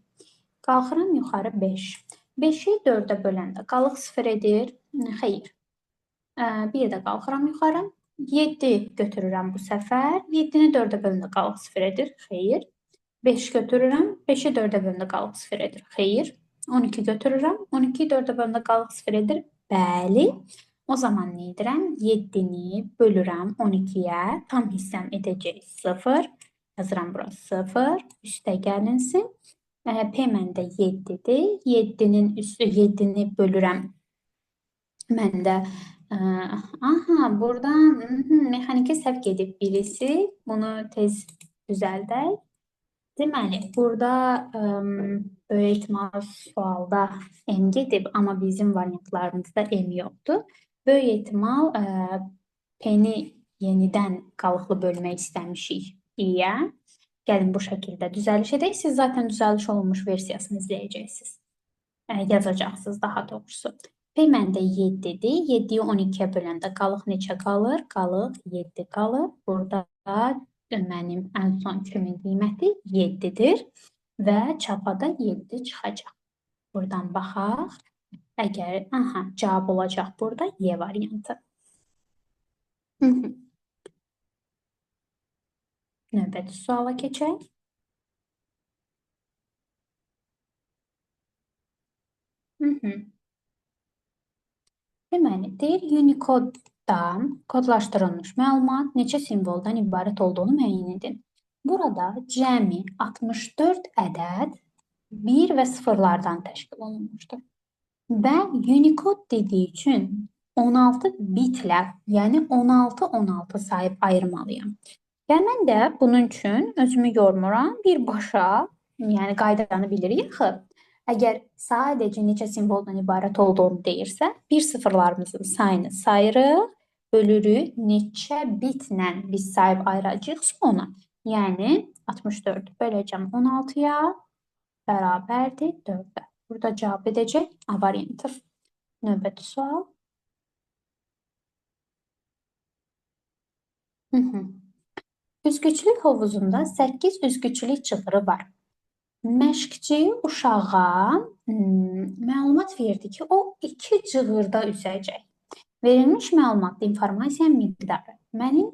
[SPEAKER 1] Qalxıram yuxarı 5. 5-i 4-ə böləndə qalıq 0 edir? Xeyr. Bir də qalxıram yuxarı. 7 götürürəm bu səfər. 7-ni 4-ə böləndə qalıq 0 edir? Xeyr. 5 götürürəm. 5-i 4-ə böləndə qalıq 0 edir? Xeyr. 12 götürürəm. 12-yi 4-ə böləndə qalıq 0 edir? Bəli. O zaman nə edirəm? 7-ni bölürəm 12-yə. Tam hissəm edəcək 0. Yazıram bura 0. Üstə gəlinsin. P məndə 7-dir. 7-nin üstü 7-ni bölürəm. Məndə aha, burada mexaniki səhv gedib birisi. Bunu tez düzəldək. Deməli, burada böyük ehtimal sualda M gedib, amma bizim variantlarımızda M yoxdur. Böyük ehtimal P-ni yenidən qalıqlı bölmək istəmişik i-yə. Gəlin bu şəkildə düzəliş edək. Siz zaten düzəliş olunmuş versiyasını izləyəcəksiniz. Yazacaqsınız daha doğrusu. P məndə 7-dir. 7-yi 12-yə böləndə qalıq neçə qalır? Qalıq 7 qalır. Burada mənim ən son Q-min qiyməti 7-dir və çapada 7 çıxacaq. Buradan baxaq. Əgər, aha, cavab olacaq burada Y variantı. Növbəti suala keçək. Deməli, deyir Unicode-da kodlaşdırılmış məlumat neçə simvoldan ibarət olduğunu müəyyən edin. Burada cəmi 64 ədəd 1 və sıfırlardan təşkil olunmuşdur. Və Unicode dediyi üçün 16 bitlə, yəni 16-16 sayıb ayırmalıyam. Və mən də bunun üçün özümü yormuram. Birbaşa, yəni qaydanı bilirik axı. Əgər sadəcə neçə simvoldan ibarət olduğunu deyirsə, bir sıfırlarımızın sayını sayırıq, bölürük neçə bitlə biz sayıb ayıracağıqsa ona. Yəni 64 böləcəm 16-ya bərabərdir 4-ə. Burada cavab edəcək A variantı. Növbəti sual. Üzgüçülük hovuzunda 8 üzgüçülük cığırı var. Məşqçi uşağa Məlumat verdi ki, o 2 cığırda üzəcək. Verilmiş məlumatda informasiyanın miqdarı. Mənim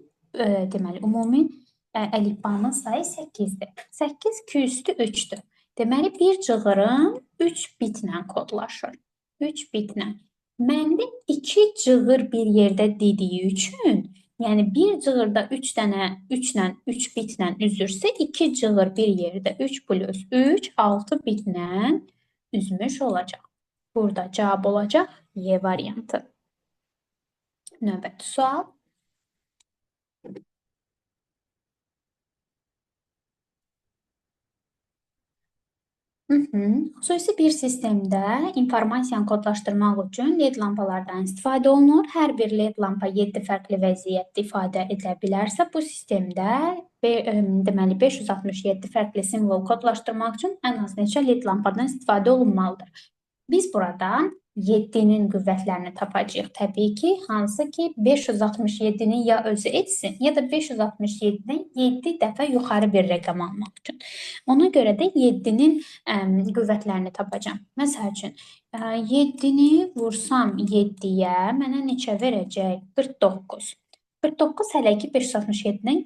[SPEAKER 1] deməli, ümumi əlifbamın sayı 8-dir. 8 Q üstü 3-dür. Deməli, bir cığırım 3 bitlə kodlaşır. 3 bitlə. Məndə 2 cığır bir yerdə dediyi üçün, yəni bir cığırda 3 dənə 3-lə 3 bitlə üzürsə, 2 cığır bir yerdə 3 plus 3, 6 bitlə üzmüş olacaq. Burada cavab olacaq Y variantı. Növbəti sual. Xüsusi bir sistemdə informasiyanı kodlaşdırmaq üçün LED lampalardan istifadə olunur. Hər bir LED lampa 7 fərqli vəziyyətdə ifadə edilə bilərsə, bu sistemdə deməli 567 fərqli simvol kodlaşdırmaq üçün ən az neçə LED lampadan istifadə olunmalıdır. Biz burada 7-nin qüvvətlərini tapacağıq. Təbii ki, hansı ki 567-ni ya özü etsin, ya da 567-dən 7 dəfə yuxarı bir rəqəm almaq üçün. Ona görə də 7-nin qüvvətlərini tapacağam. Məsəl üçün, 7-ni vursam 7-yə mənə neçə verəcək? 49. 49 hələ ki 567-dən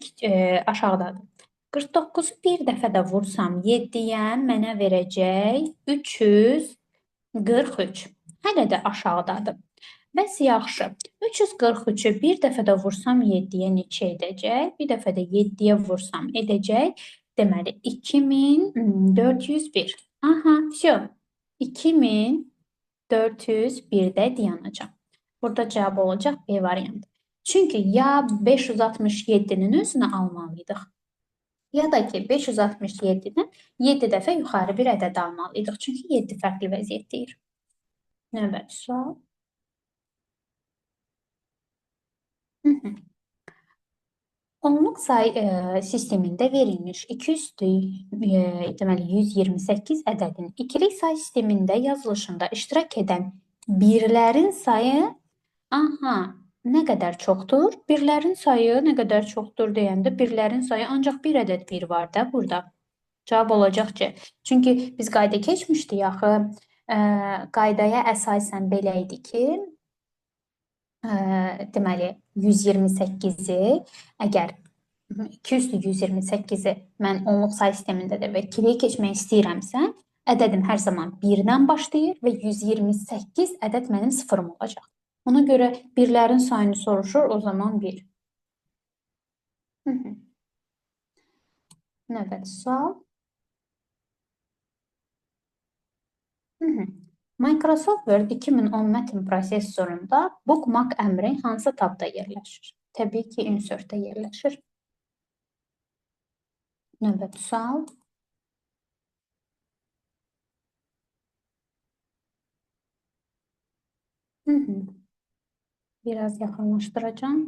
[SPEAKER 1] aşağıdadır. 49-u bir dəfə də vursam 7-yə mənə verəcək 343. Hələ də aşağıdadır. Bəs yaxşı. 343-ü bir dəfə də vursam 7-yə neçə edəcək? Bir dəfə də 7-yə vursam edəcək. Deməli, 2401. Aha, vəsyo. 2401-də dayanacağam. Burada cavab olacaq B variantı. Çünki ya 567-nin özünü almalıydıq, ya da ki 567-dən 7 dəfə yuxarı bir ədəd almalıydıq. Çünki 7 fərqli vəziyyət deyir. Növbəti sual. Onluq say sistemində verilmiş 2 üstü deməli 128 ədədin ikilik say sistemində yazılışında iştirak edən birlərin sayı aha, nə qədər çoxdur? Birlərin sayı nə qədər çoxdur deyəndə birlərin sayı ancaq bir ədəd bir var da burada. Cavab olacaq C. Çünki biz qayda keçmişdik axı. Qaydaya əsasən belə idi ki, deməli 128-i əgər 2 üstü 128-i mən onluq say sistemində də və ikiliyə keçmək istəyirəmsə, ədədim hər zaman 1-dən başlayır və 128 ədəd mənim sıfırım olacaq. Ona görə birlərin sayını soruşur, o zaman 1. Növbəti sual. Microsoft Word 2010 mətn prosesorunda bookmark əmri hansı tabda yerləşir? Təbii ki, insertdə yerləşir. Növbəti sual. Biraz yaxınlaşdıracağım.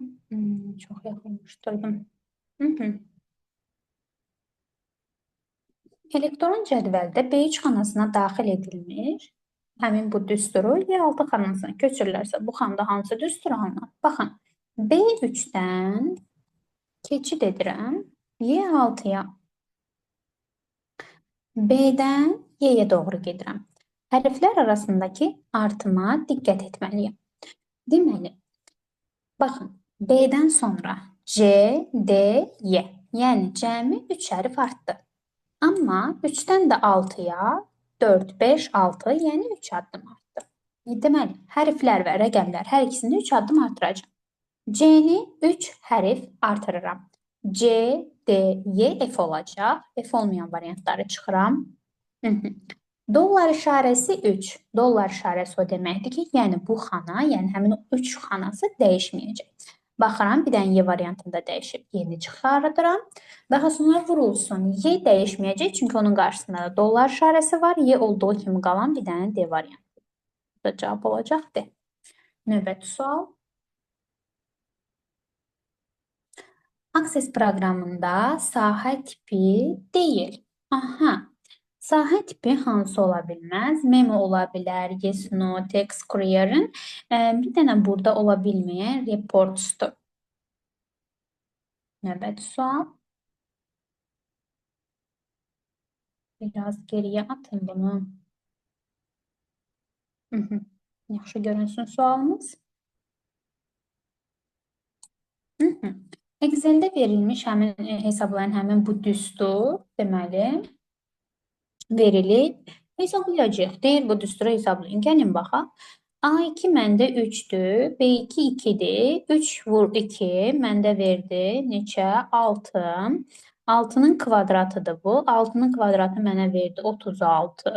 [SPEAKER 1] Çox yaxınlaşdırdım. Elektron cədvəldə B3 xanasına daxil edilmiş həmin bu düsturu Y6 xanasına köçürürlərsə, bu xanada hansı düstur alınır? Baxın, B3-dən keçid edirəm Y6-ya. B-dən Y-yə doğru gedirəm. Hərflər arasındakı artıma diqqət etməliyəm. Deməli, baxın, B-dən sonra C, D, Y. Yəni, cəmi 3 hərf artdı. Amma 3-dən də 6-ya 4, 5, 6, yəni 3 addım artdı. Deməli, hərflər və rəqəmlər hər ikisini 3 addım artıracağam. C-ni 3 hərf artırıram. C, D, Y, F olacaq. F olmayan variantları çıxıram. Dollar işarəsi 3. Dollar işarəsi o deməkdir ki, yəni bu xana, yəni həmin o 3 xanası dəyişməyəcək. Baxıram, bir dənə Y variantında dəyişib. Y-ni çıxardıram. Daha sonra vurulsun. Y dəyişməyəcək, çünki onun qarşısında da dollar işarəsi var. Y olduğu kimi qalan bir dənə D variantı. Burada cavab olacaq D. Növbəti sual. Access proqramında sahə tipi deyil. Aha. Sahə tipi hansı ola bilməz? Memo ola bilər, yes, no, text, courier'ın. Bir dənə burada ola bilməyən reports'dur. Növbəti sual. Biraz geriye atın bunu. Yaxşı görünsün sualımız. Excel-də verilmiş həmin hesablayan həmin bu düstur, deməli, verilib. Hesablayacağıq. Deyir bu düsturu hesablayın. Gəlin baxaq. A2 məndə 3-dür, B2 2-dir. 3 vur 2 məndə verdi. Neçə? 6. 6-nın kvadratıdır bu. 6-nın kvadratı mənə verdi 36.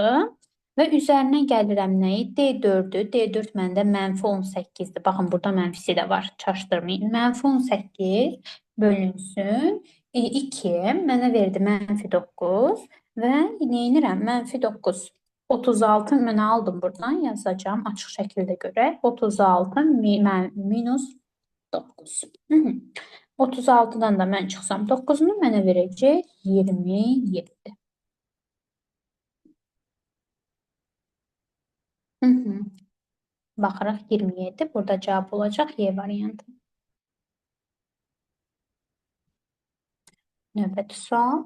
[SPEAKER 1] Və üzərinə gəlirəm nəyi? D4-dür. D4 məndə mənfi 18-dir. Baxın, burada mənfisi də var. Çaşdırmayın. Mənfi 18 bölünsün. 2 mənə verdi mənfi 9 və neynirəm? Mənfi 9. 36 mən aldım buradan. Yazacağım açıq şəkildə görək. 36 minus 9. 36-dan da mən çıxsam 9-unu mənə verəcək 27. Baxırıq 27. Burada cavab olacaq Y variantı. Növbəti sual.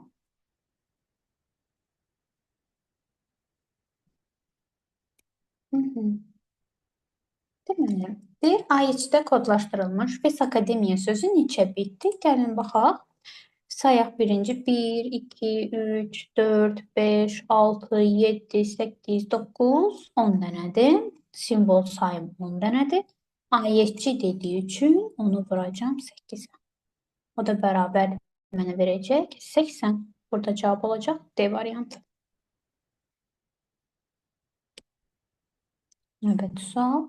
[SPEAKER 1] Deməli, deyir, A3-də kodlaşdırılmış Face Akademiya sözü neçə bitdir? Gəlin baxaq. Sayaq birinci 1, 2, 3, 4, 5, 6, 7, 8, 9, 10 dənədir. Simvol sayım 10 dənədir. A7 dediyi üçün onu vuracağam 8-ə. O da bərabər mənə verəcək 80. Burada cavab olacaq D variantı. Növbəti sual.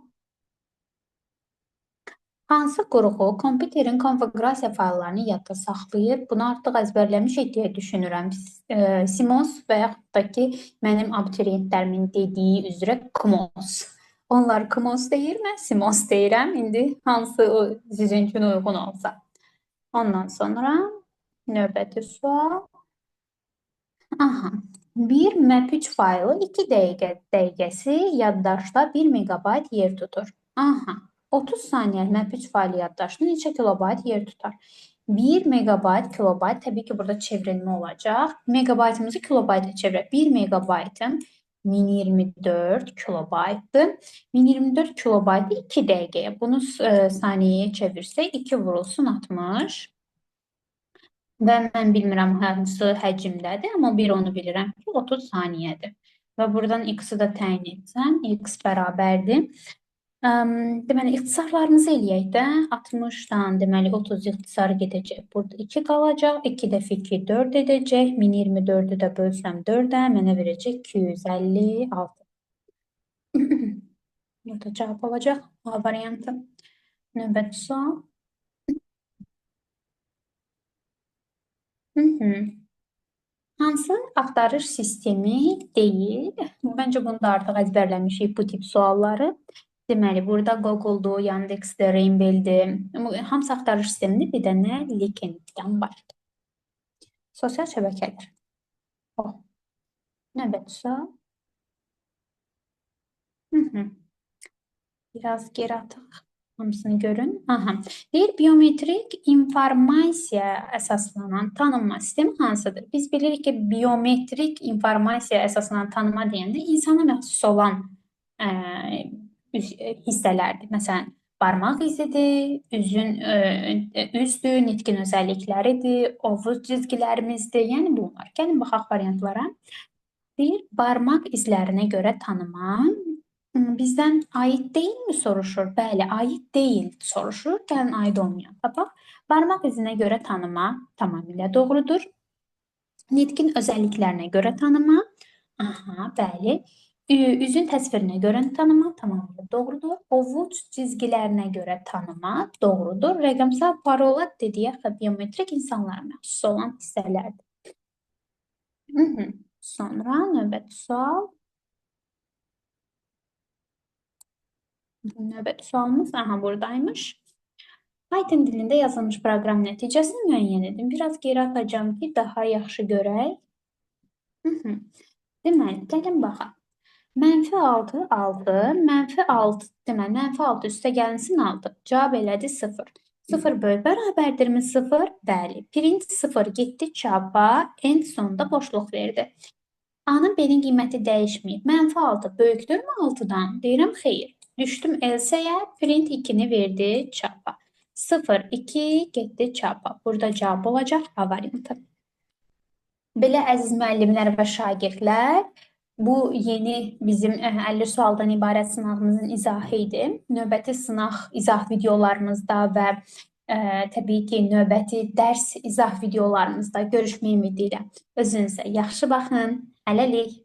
[SPEAKER 1] Hansı qurğu kompüterin konfiqurasiya fayllarını yadda saxlayır? Bunu artıq əzbərləmişik deyə düşünürəm. CMOS və yaxud da ki, mənim abituriyentlərimin dediyi üzrə CMOS. Onlar CMOS deyir, mən CMOS deyirəm. İndi hansı o sizin üçün uyğun olsa. Ondan sonra növbəti sual. Aha. Bir MP3 faylı 2 dəqiqəsi yaddaşda 1 megabayt yer tutur. Aha. 30 saniyəlik MP3 faylı yaddaşda neçə kilobayt yer tutar? 1 megabayt, kilobayt, təbii ki, burada çevrilmə olacaq. Megabaytımızı kilobayta çevirək. 1 megabaytın 1024 kilobaytdır. 1024 kilobaytı 2 dəqiqəyə. Bunu saniyəyə çevirsək 2 vurulsun 60. Və mən bilmirəm hansı həcmdədir, amma bir onu bilirəm ki, 30 saniyədir. Və buradan x-i də təyin etsəm, x bərabərdir. Deməli, ixtisarlarımızı eləyək də. 60-dan, deməli, 30 ixtisar gedəcək. Burada 2 qalacaq. 2 dəfə 2, 4 edəcək. 1024-ü də bölsəm 4-ə, mənə verəcək 256. Burada cavab olacaq A variantı. Növbəti sual. Hansı axtarış sistemi deyil? Məncə bunu da artıq əzbərləmişik bu tip sualları. Deməli, burada Google'dur, Yandex-dir, Rainbell-dir. Hamısı axtarış sistemidir. Bir dənə LinkedIn-dən başqa. Sosial şəbəkələr. Oh. Növbəti sual. Biraz geri ataq. Hamısını görün. Aha. Deyir, biometrik informasiya əsaslanan tanınma sistemi hansıdır? Biz bilirik ki, biometrik informasiya əsaslanan tanıma deyəndə insana məxsus olan hissələrdir. Məsələn, barmaq izidir, üzün, üzdür, nitqin özəllikləridir, ovuz cizgilərimizdir. Yəni bunlar. Gəlin baxaq variantlara. Deyir, barmaq izlərinə görə tanıma bizdən aid deyilmi soruşur? Bəli, aid deyil soruşur. Gəlin aid olmayan tapaq. Barmaq izinə görə tanıma tamamilə doğrudur. Nitqin özəlliklərinə görə tanıma. Aha, bəli. Üzün təsvirinə görə tanıma tamamilə doğrudur. Ovuc cizgilərinə görə tanıma doğrudur. Rəqəmsal parola dediyi axı biometrik insanlara məxsus olan hissələrdir. Sonra növbəti sual. Növbəti sualımız aha buradaymış. Python dilində yazılmış proqram nəticəsini müəyyən edin. Biraz geri atacağım ki, daha yaxşı görək. Deməli, gəlin baxaq. Mənfi 6, 6, mənfi 6, deməli, mənfi 6 üstə gəlinsin 6. Cavab elədi 0. 0 böl bərabərdirmi 0? Bəli. Print 0 getdi çapa, en sonda boşluq verdi. A-nın B-nin qiyməti dəyişməyib. Mənfi 6 böyükdürmü 6-dan? Deyirəm, xeyr. Düşdüm else-yə, print 2-ni verdi çapa. 0, 2 getdi çapa. Burada cavab olacaq A variantı. Belə əziz müəllimlər və şagirdlər, bu yeni bizim 50 sualdan ibarət sınağımızın izahı idi. Növbəti sınaq izah videolarımızda və təbii ki, növbəti dərs izah videolarımızda görüşmək ümidi ilə. Özünüzə yaxşı baxın. Hələlik.